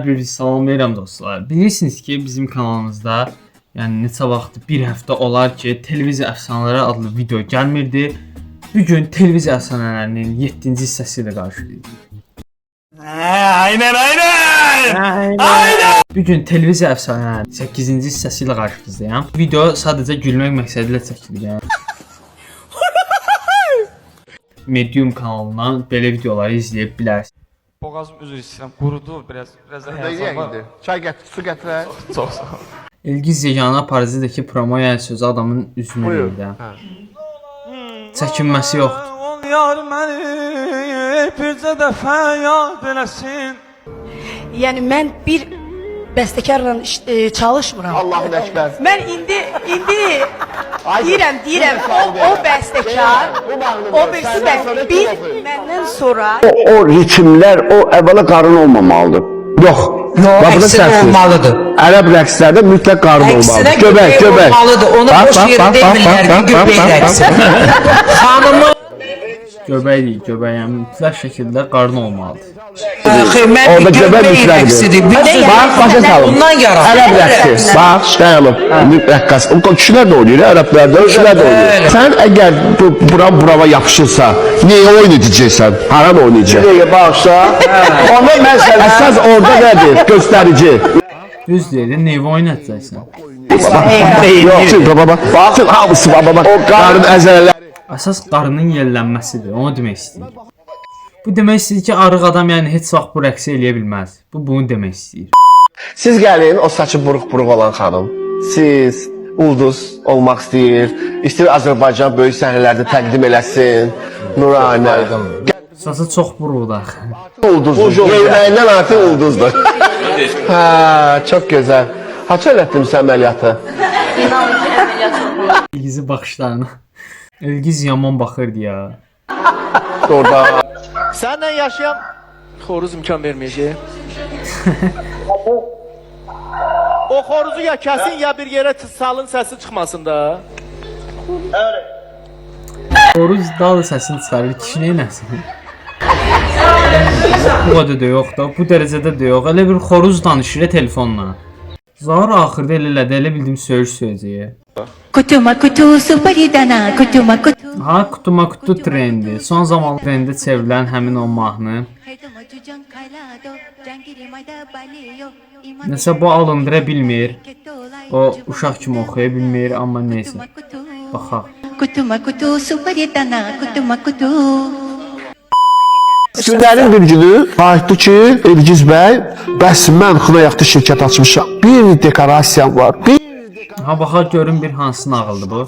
Hər bir salamlayıram dostlar. Bilirsiniz ki, bizim kanalımızda, yəni neçə vaxt, bir həftə olar ki, televiziya əfsanələri adlı video gəlmirdi. Bu gün televiziya əfsanələrinin 7-ci hissəsi ilə qarşınızdayıq. Aynen aynen. Bu gün televiziya əfsanələrinin 8-ci hissəsi ilə qarşınızdayam. Video sadəcə gülmək məqsədi ilə çəkilir. Yəni. Medium kanalından belə videoları izləyə bilərsiniz. Boğazım, üzr istəyirəm, qurudu biraz, biraz da həyəcan var. Indi. Çay gətir, su gətirək. Çox sağ ol. İlgiz yeganə aparıcıdır ki, promo, yəni sözü adamın üzünə Buyur. deyir də. Çəkinməsi yoxdur. Ol yar məni bircə dəfə yad eləsin. Yəni mən bir bəstəkarla çalışmıram. Allahu Əkbər. Mən indi deyirəm o bəstəkar, o birisi bəstəkar bir məndən sonra O ritimlər, o əvvəla qarın olmamalıdır. Yox. Yox, Bax, burada əksinə səhvdir. olmalıdır. Ərəb rəqslərdə mütləq qarın Əksinə olmalıdır. Göbək, göbək göbək. olmalıdır. Onu Bax, boş bax, yerə bax, bax, demirlər ki, bax, göbək bax, rəqsi. Xanımı Göbək deyil, göbək, yəni mütləq şəkildə qarın olmalıdır. xeyr, mən Orada bir göbək göbək mütləqdir. rəqsidir. Bütün Bax, başa salım. Bundan yaranır. Ərəb rəqsi. Bax, dayanıb. Rəqqas. O kişilər də oynayır, ərəblər də, kişilər də oynayır. Sən əgər bu bura burava yapışırsa, niyə oynayacaqsan? Haran oynayacaq? Bir dəqiqə bağışla. Onda mən sənə əsas orada nədir? Göstərici. Düz deyir, neyvi oynatacaqsan? Yox, baba, bax. Baxın, hamısı baba, bax. O qarın əzələləri. Əsas qarının yellənməsidir, onu demək istəyir. Bu demək istəyir ki, arıq adam yəni heç vaxt bu rəqsi eləyə bilməz. Bu bunu demək istəyir. Siz gəlin, o saçı buruq-buruq olan xanım. Siz ulduz olmaq istəyir. İstəyir Azərbaycan böyük səhnələrdə təqdim eləsin. Nuranə. Sası çox buruqdur axı. Ulduzdur. Görməyindən artıq ulduzdur. Hə, çox gözəl. Haça elətdin sən əməliyyatı? İlgizi baxışlarına. İlgiz yaman baxırdı ya. Orada. Səninlə yaşayan Xoruz imkan verməyəcək. O xoruzu ya kəsin ya bir yerə salın, səsi çıxmasın da. Xoruz daha da səsini çıxarır, kişi neynəsin? Bu qədər də yox da, bu dərəcədə də yox. Elə bir xoruz danışır ya telefonla. Zahir axırda elə elədi, elə bildim söyüş söyləyəcək. Kutuma kutu superidana kutuma kutu. Ha, kutuma kutu trendi. Son zaman trendə çevrilən həmin o mahnı. Nəsə bu alındıra bilmir. O uşaq kimi oxuya bilmir, amma neysə. Baxaq. Kutuma kutu superidana kutuma kutu. Günlərin bir günü qayıtdı ki, İlgiz bəy, bəs mən Xınayaqda şirkət açmışam. Bir dekorasiyam var. Bir Ha, baxaq görün bir hansı nağıldır bu.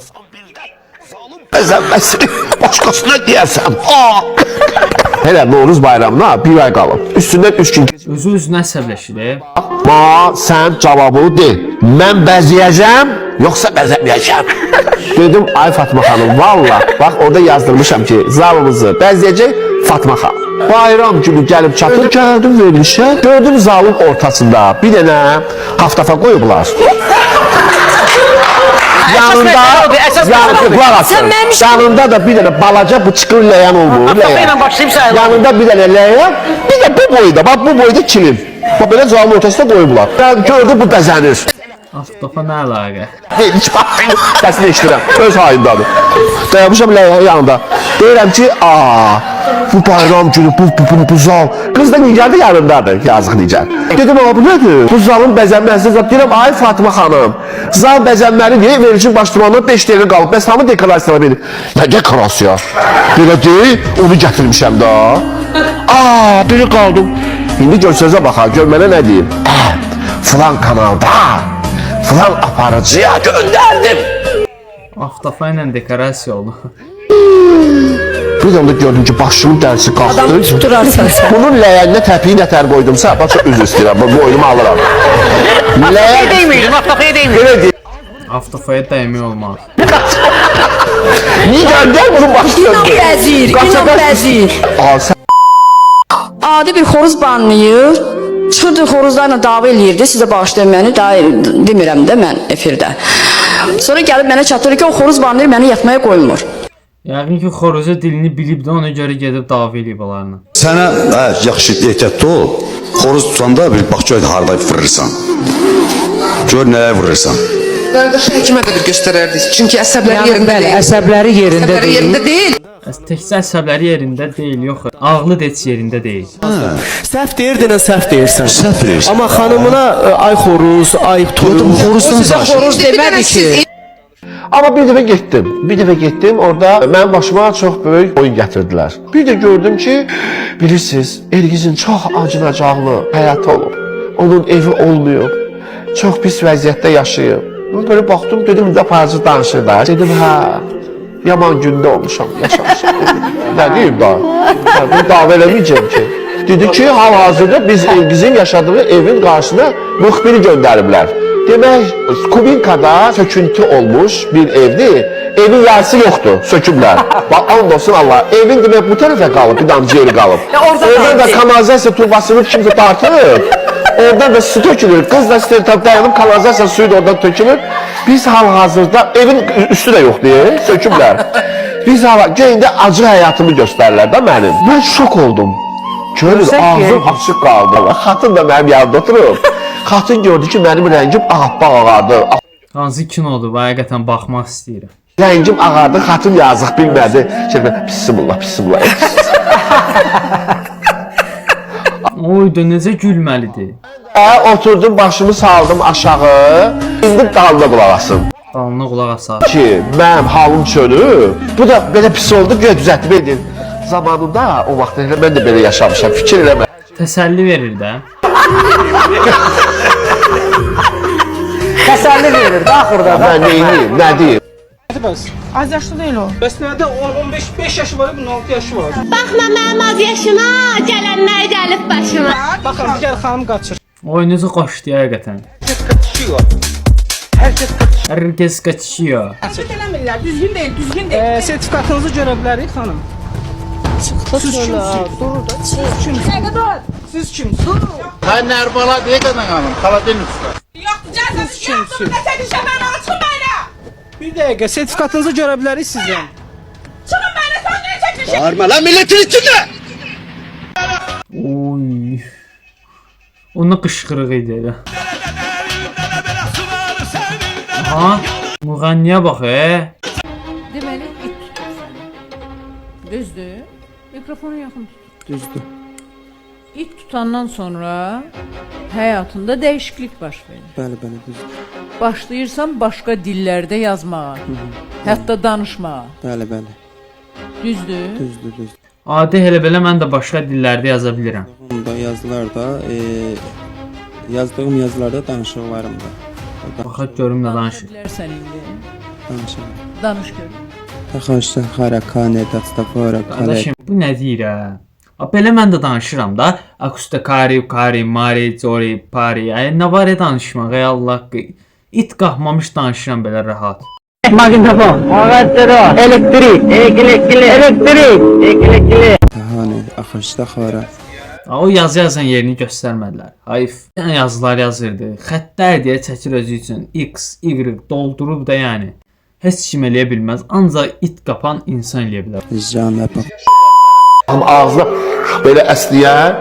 bəzənməsini başqasına deyərsən. Aa! Hələ Novruz bayramına bir ay qalıb. Üstündən 3 gün keçib. Özü özünə əsəbləşir. E. Ma, sən cavabını de. Mən bəzəyəcəm, yoxsa bəzəməyəcəm. Dedim, ay Fatma xanım, valla, bax orada yazdırmışam ki, zalımızı bəzəyəcək Fatma xanım. Bayram günü gəlib çatır, gəldim verilişə, gördüm zalın ortasında bir dənə haftafa qoyublar. Yanında, əsas yanında, məsələ odur. qulaq asın. Sən mənim Yanında da bir dənə balaca bıçqın ləyən olmur. Haftafa ilə başlayıb sayılır. Yanında bir dənə ləyən, bir də bu boyda, bax bu boyda kilim. Bax belə zalın ortasında qoyublar. Mən gördüm bu bəzənir. Aftopa nə əlaqə? Heç bax, səsini eşidirəm. Öz hayındadır. Dayanmışam ləyənin yanında. Deyirəm ki, a, bu bayram günü bu zal. Qız da Nigar da yanındadır, yazıq Nigar. Dedim, a, bu nədir? Bu zalın bəzənməsi zat. Deyirəm, ay Fatma xanım, zal bəzənməli deyə verilişin başlamanına 5 dəqiqə qalıb. Bəs hamı dekorasiyalar verir. Nə dekorasiya? Belə deyil, onu gətirmişəm da. A, belə qaldım. İndi gör sözə baxar, gör mənə nə deyir. Ə, filan kanalda filan aparıcıya gönderdim. Aftopa ilə dekorasiya oldu. Bir anda gördüm ki, başımın dərisi qalxdı. Adamı tutturarsan sən. Bunun ləyəninə təpiyi nətər qoydumsa, başa üzr istəyirəm, bu boynumu alıram. Ləyən Deymirdin, Aftafaya deymirdin. belə deyir. Aftofaya dəymək olmaz. Niyə gəl bunun başı İnan döndü. bəzir, Qaça inan qaç. bəzir. Aa, sən Adi bir xoruz banlayır. Çıxırdı xoruzlarla dava eləyirdi. Sizə bağışlayın məni, daha demirəm də mən efirdə. Sonra gəlib mənə çatır ki, o xoruz banlayır, məni yatmaya qoymur. Yəqin ki, xoruzu dilini bilib də ona görə gedib dava eləyib onlarla. Sənə hə, yaxşı ehtiyatlı ol. Xoruz tutanda bir bax gör harda vurursan. Gör nəyə vurursan. Qardaşı həkimə də bir göstərərdik. Çünki əsəbləri yerində deyil. Əsəbləri yerində Əsəbləri yerində deyil. Təkcə əsəbləri yerində deyil, yox. Ağlı da heç yerində deyil. Səhv deyir denən səhv deyirsən. Səhv deyirsən. Amma xanımına ay xoruz, ay toyuq. Xoruzdan danışır. Xoruz demədi ki. Amma bir dəfə getdim. Bir dəfə getdim, orada mənim başıma çox böyük oyun gətirdilər. Bir də gördüm ki, bilirsiniz, Elgizin çox acınacaqlı həyatı olub. Onun evi olmayıb. Çox pis vəziyyətdə yaşayıb. Mən belə baxdım, dedim indi aparıcı danışır da. Dedim, hə, yaman gündə olmuşam, yaşamışam. Dedim, nə deyim daha? Mən bunu dava eləməyəcəm ki. Dedi ki, hal-hazırda biz Elgizin yaşadığı evin qarşısına müxbiri göndəriblər. Demək, Kubinkada söküntü olmuş bir evdir. Evin yarısı yoxdur, söküblər. Bax, and olsun Allah, evin demək bu tərəfə qalıb, bir damcı yeri qalıb. Oradan da kanalizasiya turbasını kimsə dartıb. Oradan da su tökülür. Qız da istəyir dayanıb kanalizasiya suyu da oradan tökülür. Biz hal-hazırda evin üstü də yoxdur, söküblər. Biz hala indi acı həyatımı göstərirlər də mənim. Mən şok oldum. Görürüz, ağzım açıq qaldı. Xatın da mənim yanımda oturub. Xatın gördü ki, mənim rəngim ağappaq ağardı. Hansı kinodur? Bu həqiqətən baxmaq istəyirəm. Rəngim ağardı, xatın yazıq bilmədi. Şey, bismillah, bismillah. Oy da necə gülməlidir. Oturdum, başımı saldım aşağı. İndi dalına qulaq asın. Dalına qulaq asar. Ki, mənim halım çönüb. Bu da belə pis oldu, güya düzəltmə edin. Zamanında o vaxt elə mən də belə yaşamışam, fikir eləmə. Təsəlli verir də. Təsəlli verir də axırda da. Mən neyniyim, nə deyim? Az yaşlı deyil o. Bəs nədə 15 5 yaşı var, bunun 6 yaşı var. Baxma mənim az yaşıma, gələnlər gəlib başıma. Baxın, digər xanım qaçır. Oy necə qaçdı həqiqətən. Hər kəs qaçıyor. Eləmirlər, düzgün deyil, düzgün deyil. Sertifikatınızı görə bilərik xanım. Siz kimsiniz? Dur da çıx. Siz kimsiniz? Sən Nərbala deyə qadın xanım, xala demirsən. Siz kimsiniz? Nə çəkişə mən ona çıxın mənə. Bir dəqiqə, sertifikatınızı görə bilərik sizdən. Çıxın mənə, sən niyə çəkişə? Bağırma lan milletin içinde. Oy. Onun qışqırığı idi elə. Aha, müğənniyə bax, e. Deməli it tutur səni. Düzdür? Mikrofonu yaxın tut. Düzdür. İt tutandan sonra həyatında dəyişiklik baş verir. Bəli, bəli, düzdür. Başlayırsan başqa dillərdə yazmağa, hətta danışmağa. Bəli, bəli. Düzdür? Düzdür, düzdür. Adi elə belə mən də başqa dillərdə yaza bilirəm. Bunda yazılarda, yazdığım yazılarda danışıqlarımda. Baxaq görüm nə danışır. Bilərsən indi. Danışıram. Danış görüm. Təxaşə xarakane dastafora Qardaşım, bu nə deyir hə? A, belə mən də danışıram da. Akusta kari, kari, mari, zori, pari. Ay, nə var ya danışmaq, ey Allah. İt qalxmamış danışıram belə rahat. Magnetofon, elektrik, elektrik, elektrik. Təhanə axışda xara. A, o yazı yazan yerini göstərmədilər. Hayf. Bir dənə yazılar yazırdı. Xəttlər deyə çəkir özü üçün. X, Y doldurub da yəni. Heç kim eləyə bilməz. Ancaq it qapan insan eləyə bilər. Janə Amma ağzına belə əsnəyər.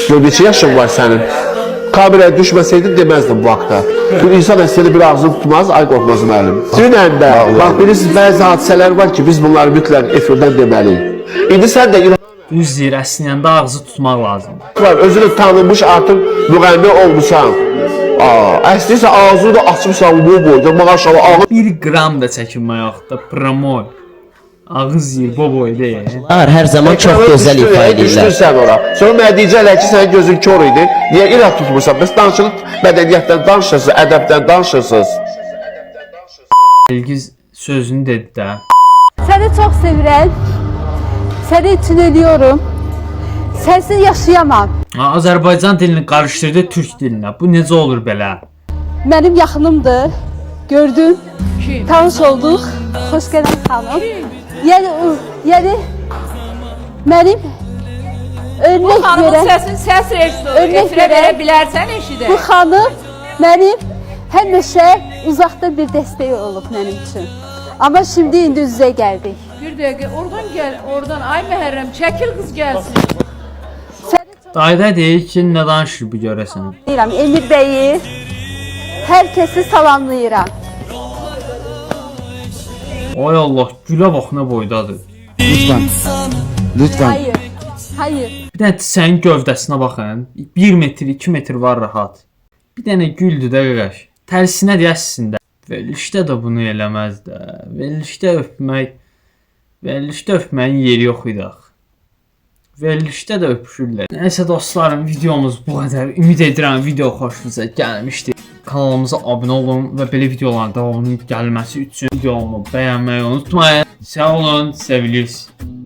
Gör neçə yaşın var sənin? Kameraya düşməsəydin deməzdim bu haqda. Bir insan əslində bir ağzını tutmaz, ay qorxmaz müəllim. Dünən də, bax bilirsiniz bəzi hadisələr var ki, biz bunları mütləq efirdən deməliyik. İndi sən də Düz deyir, əsnəyəndə ağzı tutmaq lazımdır. var, özünü tanınmış artıq müğənni olmusan. Aa, əslində ağzını da açmısan bu boyda, maşallah ağız Bir qram da çəkinmə yoxdur. Promoy. Ağız yeyir, bu boyda. Hər zaman çox Ekrana gözəl düşdün, ifa düşdün edirlər. sən ora. Sonra mənə deyəcəklər ki, sənin gözün kor idi. Niyə irad tutmursan? Bəs danışıq mədəniyyətdən danışırsınız, ədəbdən danışırsınız. Elgiz sözünü dedi də. Səni çox sevirəm. Sənin üçün ölüyorum. Sənsiz yaşayamam. Ha, Azərbaycan dilini qarışdırdı türk dilinə. Bu necə olur belə? Mənim yaxınımdır. Gördüm. Tanış olduq. Xoş gələn xanım. Yəni mənim örnək verən Səsin səs Örnək efirə verən- verə bilərsən eşidə. bu xanım mənim həmişə uzaqdan bir dəstəyi olub mənim üçün. Amma şimdi indi üz-üzə gəldik. Bir dəqiqə, oradan gəl, oradan. Ay Məhərrəm, çəkil qız gəlsin. Dayıda deyir ki, nə danışır bu görəsən? Salamlayıram Emir bəyi. Hər kəsi salamlayıram. Ay Allah, gülə bax nə boydadır. Lütfen. Lütfen. Hayır. Hayır. Bir dənə çiçəyin gövdəsinə baxın. 1 metr, 2 metr var rahat. Bir dənə güldür də qaqaş. Tərsinə deyə əslində. Verilişdə də bunu eləməz də. Verilişdə öpmək, verilişdə öpməyin yeri yox idi axı. Verilişdə də öpüşürlər. Nəysə dostlarım, videomuz bu qədər. Ümid edirəm video xoşunuza gəlmişdi. Kanalımıza abunə olun və belə videoların davamının gəlməsi üçün videomu bəyənməyi unutmayın. Sağ olun, sevilirsiniz.